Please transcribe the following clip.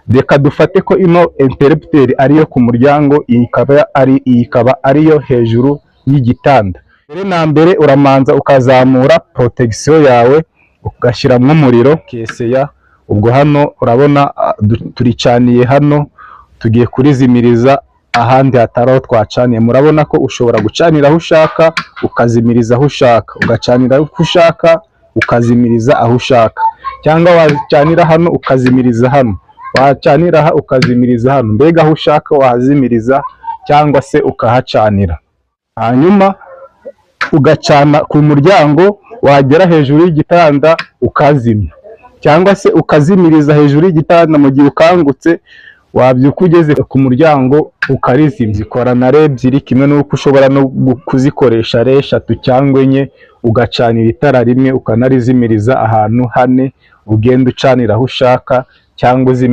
Reka dufate ko ino interrupteur ariyo ku muryango, iyi ikaba ariyo hejuru y'igitanda. Mbere na mbere uramanza ukazamura protection yawe, ugashyiramo umuriro keseya. Ubwo hano urabona turicaniye hano, tugiye kurizimiriza ahandi hatari aho twacaniye. Murabona ko ushobora gucanira aho ushaka, ukazimiriza aho ushaka, ugacanira aho ushaka, ukazimiriza aho ushaka, cyangwa wacanira hano ukazimiriza hano, wacanira aha ukazimiriza hano. Mbega aho ushaka wahazimiriza cyangwa se ukahacanira. Hanyuma ugacana ku muryango, wagera hejuru y'igitanda ukazimya, cyangwa se ukazimiriza hejuru y'igitanda. Mu gihe ukangutse, wabyuka ugeze ku muryango ukarizimya. Zikora na relais ebyiri, kimwe n'uko ushobora no kuzikoresha relais eshatu cyangwa enye, ugacanira itara rimwe ukanarizimiriza ahantu hane, ugenda ucanira aho ushaka cyangwa uzimiriza.